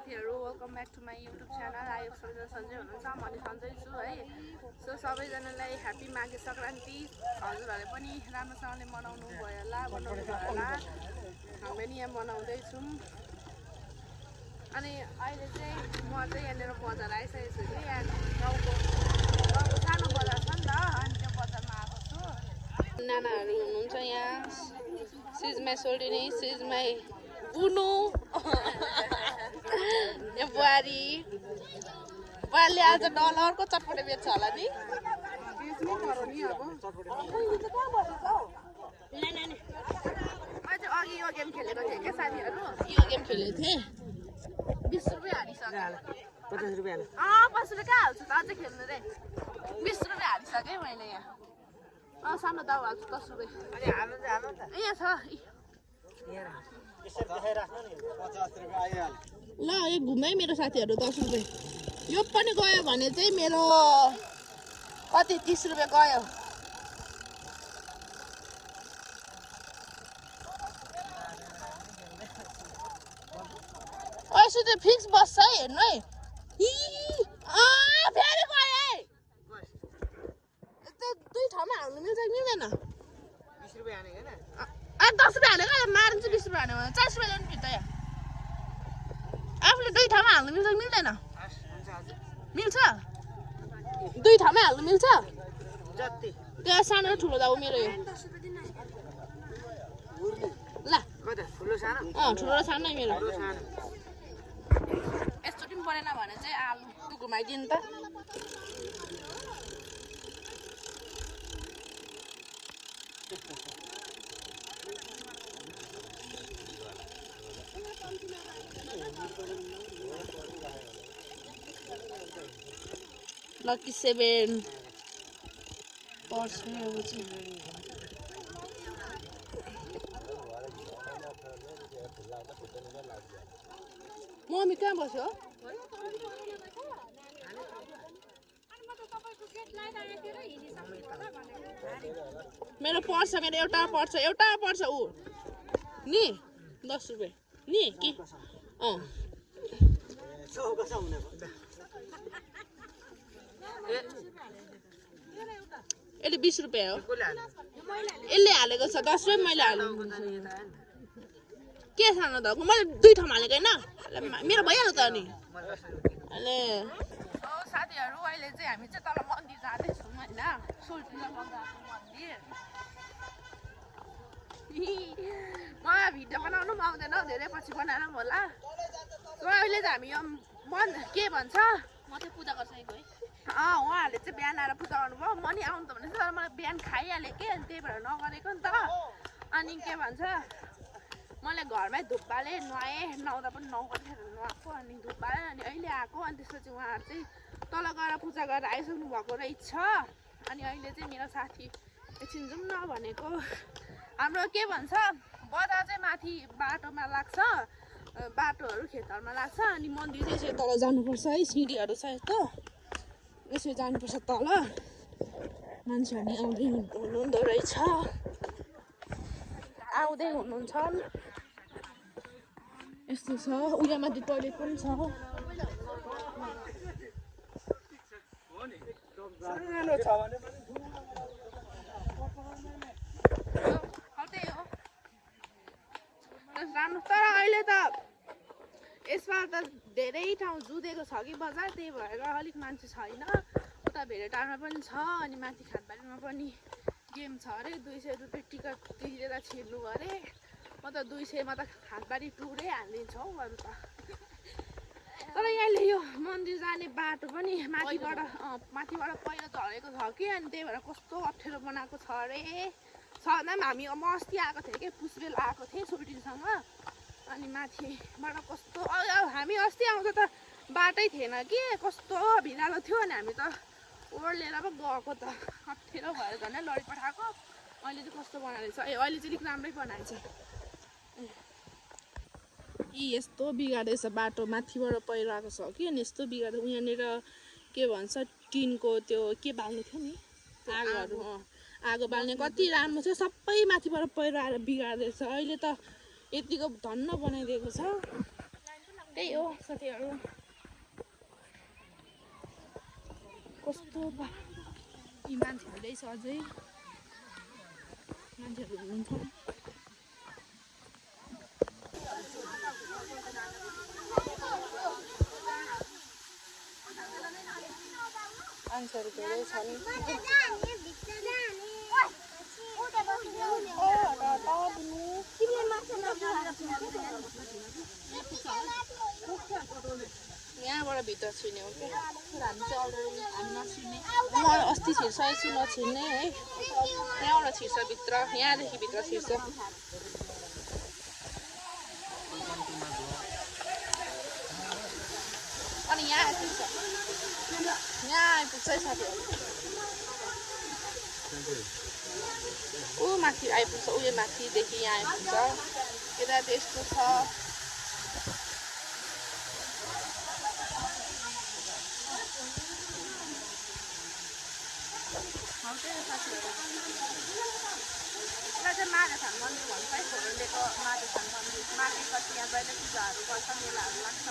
साथीहरु welcome back to my YouTube channel. आयो सन्जय हुनुहुन्छ, म नि सन्जय छु है। सो सबैजनालाई ह्यापी माघे सङ्क्रान्ति। हजुरहरूले पनि राम्रोसँगले मनाउनु भयो होला, बनाउनु भयो होला। हामी पनि यहाँ मनाउँदैछौँ। अनि अहिले चाहिँ म चाहिँ यहाँनिर बजार आइसकेको छु कि यहाँ गाउँको सानो बजार छ नि त, अनि त्यो बजारमा आएको छु। नानाहरू हुनुहुन्छ यहाँ, सिजमाई सोल्टिनी, सिजमाई बुनु, यहाँ बुहारी बुहारीले आज डलरको चटपटे बेच्छ होला नि। मैले चाहिँ अघि यो गेम खेलेको थिएँ क्या साथीहरू, यो गेम खेलेको थिएँ। 20 रुपियाँ हालिसकेँ। 50 रुपियाँ 50 रुपियाँ कहाँ हाल्छु त, अझै खेल्नु रे। 20 रुपियाँ हालिसकेँ मैले यहाँ। सानो दाउ हाल्छु 10 रुपियाँ। यहाँ छ ल, यो घुमै मेरो साथीहरू 10 रुपियाँ। यो पनि गयो भने चाहिँ मेरो कति 30 रुपियाँ गयो। यसो चाहिँ फिक्स बस्छ है, हेर्नु है। फेरि गयो है। दुई ठाउँमा हाल्नु मिल्छ कि मिल्दैन? 20 रुपियाँ हानेको हैन? 10 रुपियाँ हालेको मारिन्छ, 20 रुपियाँ हाल्यो भने 40 रुपियाँ ल्याउनु फिर्ता यहाँ। आफूले दुई ठाउँमा हाल्नु मिल्छ कि मिल्दैन? मिल्छ? दुई ठाउँमा हाल्नु मिल्छ? जति त्यो सानो र ठुलो दाउ मेरो यो। ल कता ठुलो सानो? ठुलो र सानो मेरो। ठुलो सानो यस्तो पनि परेन भने चाहिँ आलु त्यो घुमाइदिनु त। लकी 7 पर्छ यो चाहिँ। मम्मी कहाँ बस्यो? मेरो पर्छ, मेरो एउटा पर्छ ऊ नि 10 रुपियाँ नि कि यसले 20 रुपियाँ हो। यसले हालेको छ 10 रुपियाँ, मैले हालेको के सानो त, मैले दुई ठाउँ हालेको होइन, मेरो भइहाल्यो त अनि। अहिले साथीहरू अहिले चाहिँ हामी चाहिँ तल मन्दिर जाँदैछौँ होइन, सोल्टिना मन्दिर। मलाई भिडियो बनाउनु पनि आउँदैन, धेरै पछि बनाएर पनि होला। अहिले चाहिँ हामी यो के भन्छ, म चाहिँ पूजा गर्छु है। उहाँहरूले चाहिँ बिहान आएर पूजा गर्नुभयो, म नि आउनु त भनेको तर मलाई बिहान खाइहालेँ कि, अनि त्यही भएर नगरेको नि त। अनि के भन्छ, मैले घरमै धुप बालेँ, नुहाएँ, नुहाउँदा पनि 9 बजीतिर नुहाएको, अनि धुप बालेँ, अनि अहिले आएको। अनि त्यसपछि उहाँहरू चाहिँ तल गएर पूजा गरेर आइसक्नु भएको रहेछ। अनि अहिले चाहिँ मेरो साथी एकछिन जाउँ न भनेको। हाम्रो के भन्छ, बजार चाहिँ माथि बाटोमा लाग्छ, बाटोहरू खेतहरूमा लाग्छ। अनि मन्दिर चाहिँ यसो तल जानुपर्छ है, सिँढीहरू छ यस्तो, यसो जानुपर्छ तल। मान्छेहरूले आउँदै हुनुहुँदो रहेछ, आउँदै हुनुहुन्छ। यस्तो छ, उयो माथि टोइलेट पनि छ। राम्रो, तर अहिले त यसपाल त धेरै ठाउँ जुधेको छ कि बजार, त्यही भएर अलिक मान्छे छैन। उता भेरेटारमा पनि छ, अनि माथि खाटबारीमा पनि गेम छ अरे। 200 रुपियाँ टिकट तिरेर छिर्नु अरे। म त 200मा त खाटबारी टुरै हालिदिन्छ हौ अरू त। तर यहाँले यो मन्दिर जाने बाटो पनि माथिबाट पहिरो झरेको छ कि, अनि त्यही भएर कस्तो अप्ठ्यारो बनाएको छ अरे। छँदा पनि म अस्ति आएको थिएँ कि, पुसबेल आएको थिएँ सोल्टिनसँग, अनि माथिबाट कस्तो, हामी अस्ति आउँदा त बाटै थिएन कि, कस्तो भिरालो थियो। अनि हामी त ओर्लेर पो गएको त, अप्ठ्यारो भएर झन् लडी पठाएको। अहिले चाहिँ कस्तो बनाएछ, अहिले चाहिँ अलिक राम्रै बनाएछ। यस्तो बिगारेछ बाटो, माथिबाट पहिरो आएको छ कि, अनि यस्तो बिगारेछ। यहाँनिर के भन्छ, टिनको त्यो के बाल्नु थियो नि, आगोहरू। आगो बाल्ने कति राम्रो छ, सबै माथिबाट पहिरो आएर बिगार्दैछ। अहिले त यतिको धन्न बनाइदिएको छ, त्यही हो साथीहरू कस्तो बा यी मान्छेहरू रहेछ अझै मान्छेहरू हुनुहुन्छ मान्छेहरू धेरै छन् यहाँबाट भित्र छिर्ने हो क्या हामी चाहिँ अलरेडी हामी नछिर्ने म अस्ति छिर्सकेको छु नछिर्ने है त्यहाँबाट छिर्छ भित्र यहाँदेखि भित्र छिर्छ अनि यहाँ आइपुग्छ यहाँ आइपुग्छ है साथीहरू ऊ माथि आइपुग्छ उयो माथिदेखि यहाँ आइपुग्छ यता त्यस्तो छ माघेछान मन्दिर भन्छ है छोरोलेको माघेछान मन्दिर माघेपछि यहाँ जहिले पूजाहरू गर्छ मेलाहरू लाग्छ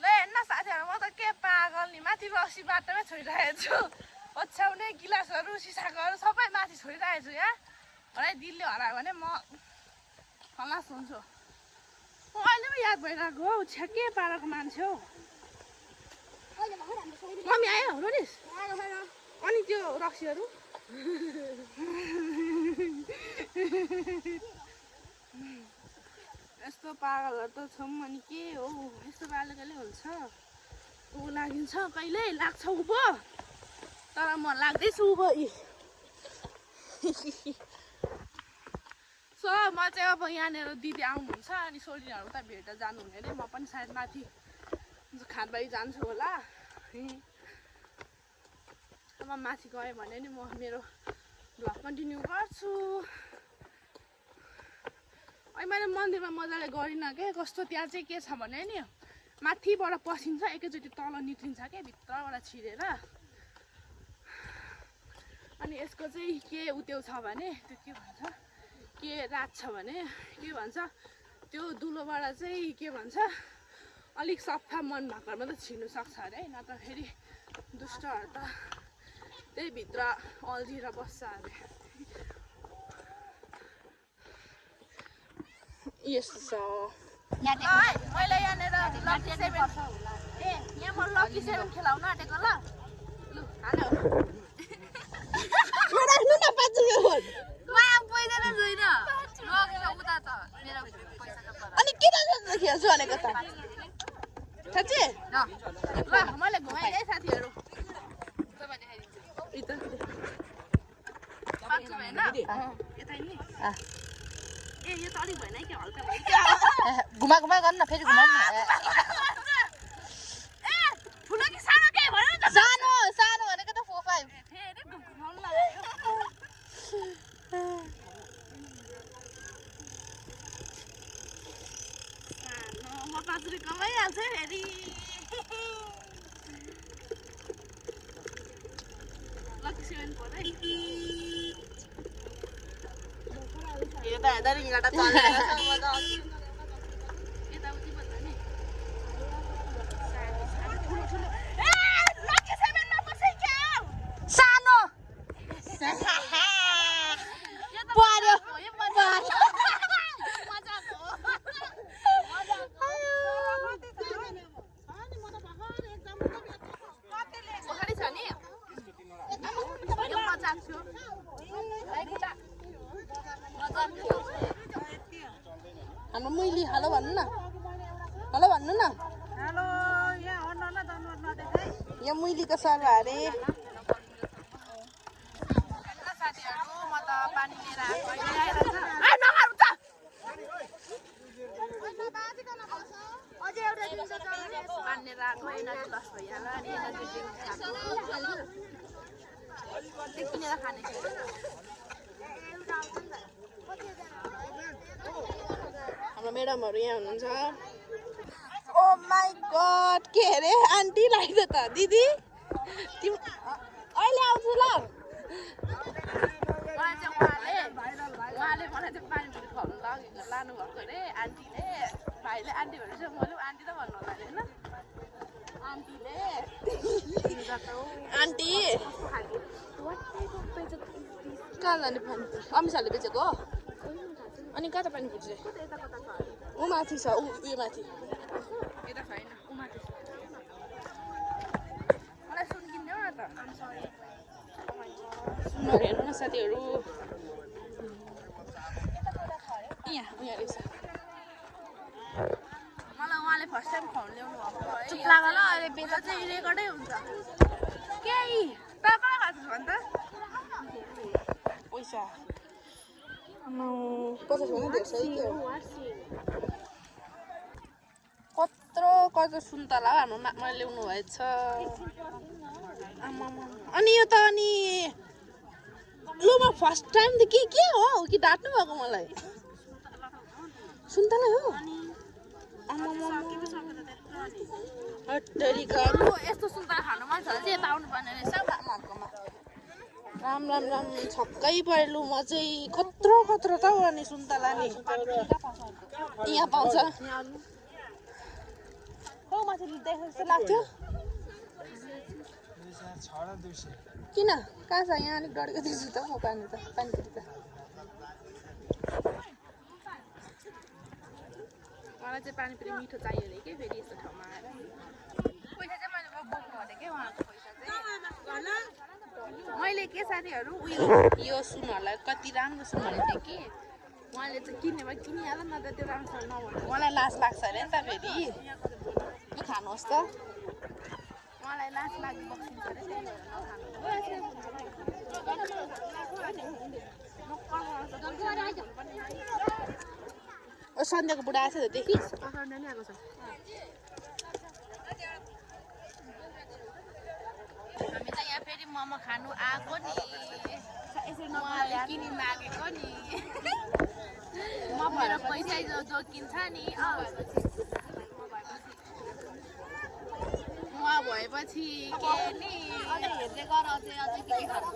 ल हेर्न साथीहरू म त के पागल नि माथि रक्सी बाटोमै छोडिरहेको छु ओछ्याउने गिलासहरू सिसाकोहरू सबै माथि छोडिरहेको छु यहाँ हराइ दिलले हरायो भने म खलास हुन्छु म अहिले पो याद भइरहेको हौ छ्या के पाराको मान्छे हौ मम्मी आयो रोनिस अनि त्यो रक्सीहरू यस्तो पागलहरू त छौँ अनि के हो यस्तो बालकले हुन्छ ऊ लागिन्छ कहिले लाग्छ ऊ पो तर म लाग्दैछु ऊ पो सो म चाहिँ अब यहाँनिर दिदी आउनुहुन्छ अनि सोलिनहरू त भेट्दा जानुहुने अरे म पनि सायद माथि खानबारी जान्छु होला अब माथि गएँ भने नि म मेरो भ्लग कन्टिन्यू गर्छु अहिले मैले मन्दिरमा मजाले गरिनँ के कस्तो त्यहाँ चाहिँ के छ भने नि माथिबाट पसिन्छ एकैचोटि तल निक्लिन्छ क्या भित्रबाट छिरेर अनि यसको चाहिँ के उत्यो छ भने त्यो के भन्छ के रात छ भने के भन्छ त्यो दुलोबाट चाहिँ के भन्छ अलिक सफा मन भएकोमा त छिर्नु सक्छ अरे है नत्र फेरि दुष्टहरू त त्यही भित्र अल्झिएर बस्छ अरे यस्तो छ मैले यहाँनिर लकी सेभेन यहाँ म लकी सेभेन खेलाउन आँटेको ल लु हाल अनि किन खेल्छु भनेको त साँच्ची ल मैले घुमाएँ है साथीहरू ए यो त अलिक भएन है क्या हल्का घुमा घुमा गर्नु न फेरि घुमा ए ठुलो कि सानो के भन्नु त सानो सानो भनेको त 4 5 फेरि घुमाउनु लाग्यो सानो म पाँचुरी कमाइहाल्छ फेरि लकी सेभेन पऱ्यो यो त हेर्दा नि हिँड्दा चलेको छ म त यताउति भन्दा नि ठुलो ठुलो ए लकी सेभेनमा बसै क्या सानो पर्यो पोखरी छ नि मजाक थियो हाम्रो मुइली हेलो भन्नु न हेलो भन्नु न हेलो यहाँ हो न यो मुइलीको सल्लाह अरे साथीहरू म त पानी लिएर आएको पानी लिएर आएको एनर्जी लस भइहाल्यो अनि एनर्जी ड्रिङ्क खाएको त्यो किनेर खाने हाम्रो म्याडमहरू यहाँ हुनुहुन्छ ओ माई गड के अरे आन्टी लाग्यो त दिदी तिमी अहिले आउँछु ल मलाई चाहिँ उहाँले मलाई चाहिँ पानीपुरी खुवाउनु लगेको लानुभएको अरे आन्टीले भाइले आन्टी भनेपछि मैले आन्टी कहाँ लाने पानी अमिसाले बेचेको हो अनि कता पानी पुग्छ ऊ माथि छ ऊ यो माथि यता छैन ऊ माथि छ मलाई सुन किन्देऊ न त सुनहरू हेर्नु न साथीहरू यहाँ रहेछ मलाई उहाँले फर्स्ट टाइम खुवाउनु ल्याउनु भएको है चुप लाग ल अहिले बेला चाहिँ रेकर्डै हुन्छ केही त कहाँ खाँदैछ भन् त पैसा 50 भन्दा धेरै सही के हो कत्रो सुन्तला हाम्रो मैले ल्याउनु भएछ अनि यो त अनि लु म फर्स्ट टाइम त के हो कि डाट्नु भएको मलाई सुन्तला हो यस्तो सुन्तला खानु मन छ भने चाहिँ यता आउनु पर्ने रहेछ मार्कोमा राम छक्कै परेलु म चाहिँ खत्रो त हो नि सुन्तला नि यहाँ पाउँछ हो माथि देखेको जस्तो लाग्थ्यो किन कहाँ छ यहाँ अलिक डढेको देख्छु त म पानीपट्टि त मलाई चाहिँ पानी पनि मिठो चाहियो अरे के फेरि यस्तो ठाउँमा आएर पैसा चाहिँ मैले बोक्नु भनेको उहाँको पैसा चाहिँ मैले के साथीहरू उयो यो सुनहरूलाई कति राम्रो सुन भनेको थिएँ कि उहाँले चाहिँ किन्ने भए किनिहाल्नु न त त्यो राम्रोसँग नभन्नु मलाई लाज लाग्छ अरे नि त फेरि यो खानुहोस् त मलाई लाज लागि बक्सिन्छ अरे त्यही भएर सन्ध्याको बुढा आएछ त देखिस् सन्ध्या नि आएको छ हामी चाहिँ यहाँ फेरि मोमो खानु आएको नि उहाँले किनि मागेको नि मेरो पैसा जो किन्छ नि उहाँ भएपछि के नि हेर्दै गर अझै के खानु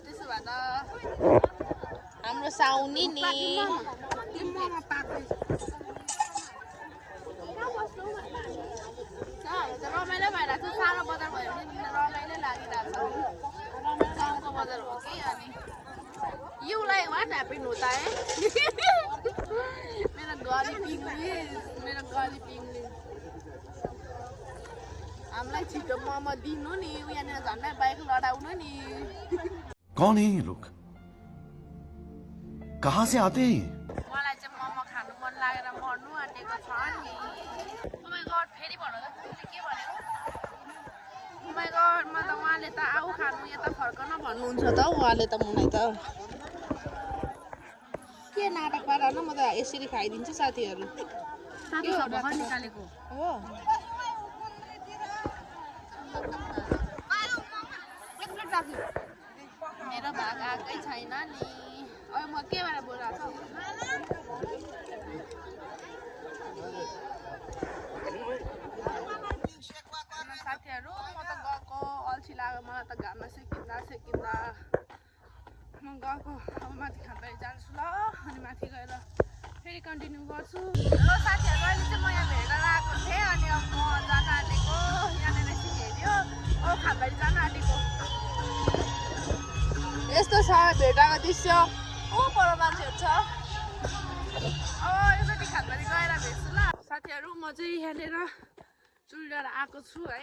त्यसो भए त हाम्रो साउनी नि रमाइलो भइरहेको छ सानो बजार भयो भने रमाइलो लागिरहेको छ गाउँको बजार हो कि अनि युलाई वाट ह्याप्पन होता है मेरो गरिब इङ्ग्लिस हामीलाई छिटो मोमो दिनु नि यहाँनिर झन्डै बाइक लडाउनु नि कौन है ये लोग कहाँ से आते हैं मलाई चाहिँ मोमो खानु मन लागेर मर्नु आँटेको छ नि ओ माय गॉड फेरि भन्नु त के भनेको ओ माय गॉड म त उहाँले त आऊ खानु यता फर्कन भन्नुहुन्छ त उहाँले त मलाई त के नाटक पारेर म त यसरी खाइदिन्छु साथीहरू निकालेको हो मेरो भाग आएकै छैन नि अब म के भएर बोलाएको साथीहरू म त गएको अल्छी लाग्यो मलाई त घाममा सेकिँदा म गएको अब माथि खानबारी जान्छु ल अनि माथि गएर फेरि कन्टिन्यू गर्छु ल साथीहरू अहिले चाहिँ म यहाँ भेटेर आएको थिएँ अनि अब म जान आँटेको यहाँनिर एकछिन हेऱ्यो अब खानबारी जान आँटेको यस्तो छ भेटाको दृश्य ओ पर मान्छेहरू छ एकचोटि खानबारी गएर भेट्छु ल साथीहरू म चाहिँ यहाँनिर चुडिडाँडा आएको छु है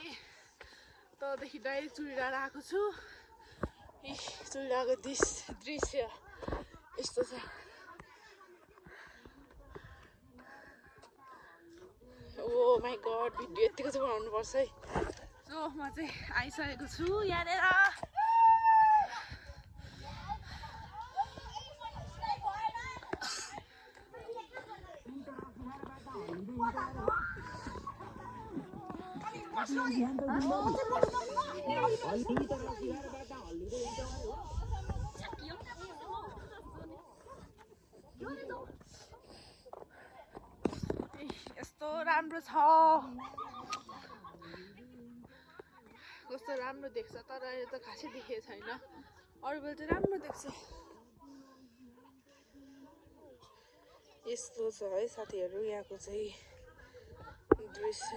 तलदेखि डाइरेक्ट चुडिडाँडा आएको छु चुडिडाँडाको दृश्य यस्तो छ ओ माई गड भिडियो यतिको चाहिँ बनाउनु पर्छ है सो म चाहिँ आइसकेको छु यहाँनिर यस्तो राम्रो छ कस्तो राम्रो देख्छ तर अहिले त खासै देखेको छैन अरू बेला चाहिँ राम्रो देख्छ यस्तो छ है साथीहरू यहाँको चाहिँ दृश्य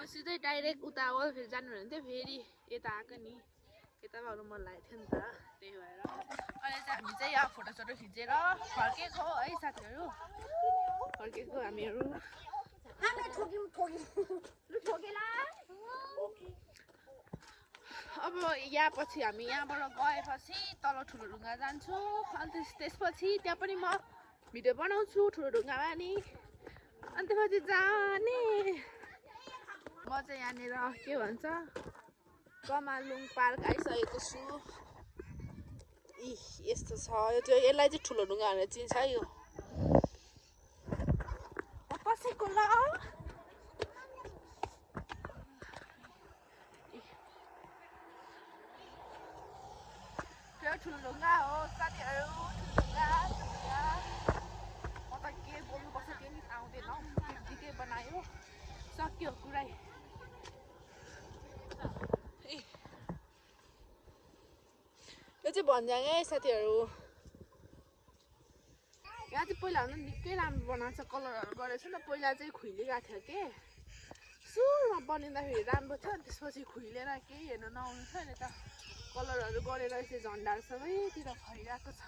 म सिधै डाइरेक्ट उता फेरि जानु भने थियो फेरि यता आएको नि यता आउनु मन लागेको थियो नि त त्यही भएर अहिले चाहिँ हामी चाहिँ यहाँ फोटोसोटो खिचेर फर्केको है साथीहरू फर्केको हामीहरू अब यहाँ पछि हामी यहाँबाट गएपछि तल ठुलो ढुङ्गा जान्छौँ अनि त्यसपछि त्यहाँ पनि म भिडियो बनाउँछु ठुलो ढुङ्गामा नि अनि त्यसपछि जाने म चाहिँ यहाँनिर के भन्छ कमालुङ पार्क आइसकेको छु यस्तो छ त्यो यसलाई चाहिँ ठुलो ढुङ्गा भनेर चिन्छ यो पसेको ल त्यो ठुलो ढुङ्गा हो साथीहरू म त के बोल्नुपर्छ त्यो नि आउँदैन हौ त्यतिकै बनायो सक्यो पुरै यो चाहिँ भन्ज्याङै साथीहरू यहाँ चाहिँ पहिला भन्दा निकै राम्रो बनाएको छ कलरहरू गरेको छ नि त पहिला चाहिँ खुइलिरहेको थियो के सुरुमा बनिँदाखेरि राम्रो थियो अनि त्यसपछि खुइलेर केही हेर्नु नआउनु छ नि त कलरहरू गरेर चाहिँ झन्डाहरू सबैतिर फैरहेको छ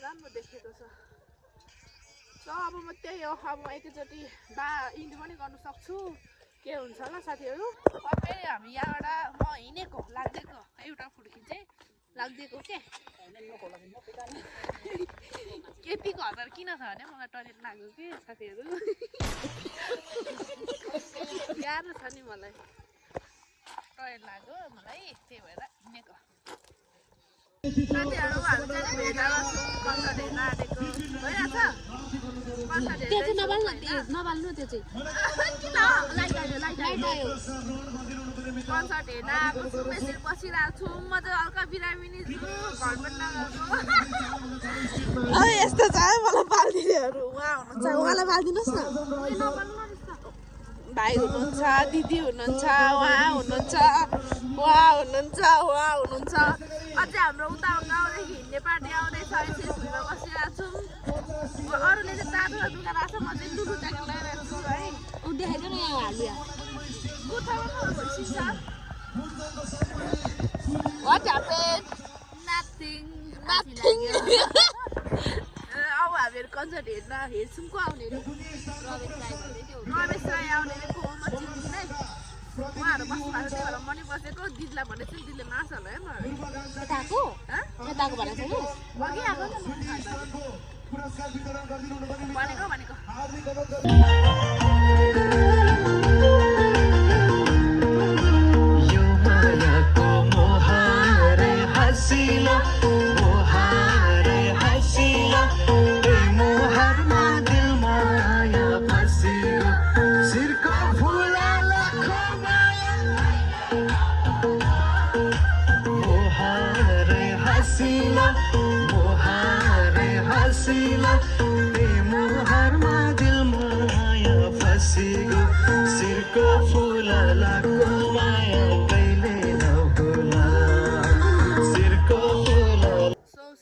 राम्रो देखेको छ अब म त्यही हो अब एकैचोटि इन्डु पनि गर्नु सक्छु के हुन्छ होला साथीहरू फेरि हामी यहाँबाट म हिँडेको लाग्दिएको एउटा फुट खिचेँ लाग्दिएको के यतिको हतार किन छ भने मलाई टोइलेट लाग्यो कि साथीहरू गाह्रो छ नि मलाई टोइलेट लाग्यो मलाई त्यही भएर हिँडेको साथीहरू हामी चाहिँ भेटामा छौँ कन्सर्ट हेर्न आँटेको भइरहेछ नबाल्नु त्यो चाहिँ कन्सर्ट हेर्न आएको छु बेसी बसिरहेको छु म चाहिँ हल्का बिरामी छु घर पनि नगएको यस्तो छ है मलाई पाल्दिनेहरू उहाँ हुनुहुन्छ उहाँलाई पालिदिनुहोस् न भाइ हुनुहुन्छ दिदी हुनुहुन्छ उहाँ हुनुहुन्छ अझै हाम्रो उता गाउँदेखि हिँड्ने पार्टी आउँदैछ यसरी भुइँमा बसिरहेको छौँ अरूले चाहिँ तातो दुकान आएको छ म चाहिँ लुलु ट्याकेल लगाइरहेको छु है देखाइदियो न यहाँ हालिया कुर्तामा भइसिन्छ What happened? Nothing. अब हामीहरू कन्सर्ट हेर्छौँ को आउने रमेश राई आउने को म चिन्दिनँ उहाँहरू बस्नु भएको थियो भएर म नि बसेको दिदीलाई भनेको छु दिदीले मार्छ होला है मलाई यताको भनेको छैन अघि आएको भनेको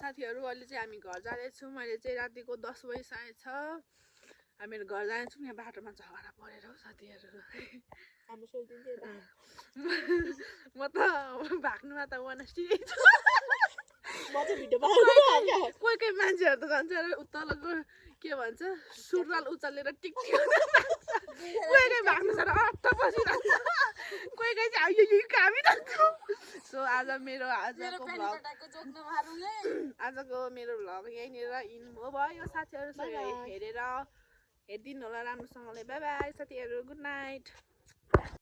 साथीहरू अहिले चाहिँ हामी घर जाँदैछौँ अहिले चाहिँ रातिको 10 बजिसकेको छ हामीहरू घर जाँदैछौँ यहाँ बाटोमा झगडा परेर हौ साथीहरू म त भाग्नुमा त अनेस्टी कोही कोही मान्छेहरू त जान्छ तलको के भन्छ सुरुवाल उचालेर टिक कोही कोही भाग्नु छ र अट्ट बसिरहन्छ कोही कोही चाहिँ यो कामिरहन्छ सो आज मेरो आजको मेरो भ्लग यहीँनिर इन हो भयो साथीहरू हेरेर हेरिदिनु होला राम्रोसँगले बाई बाई साथीहरू गुड नाइट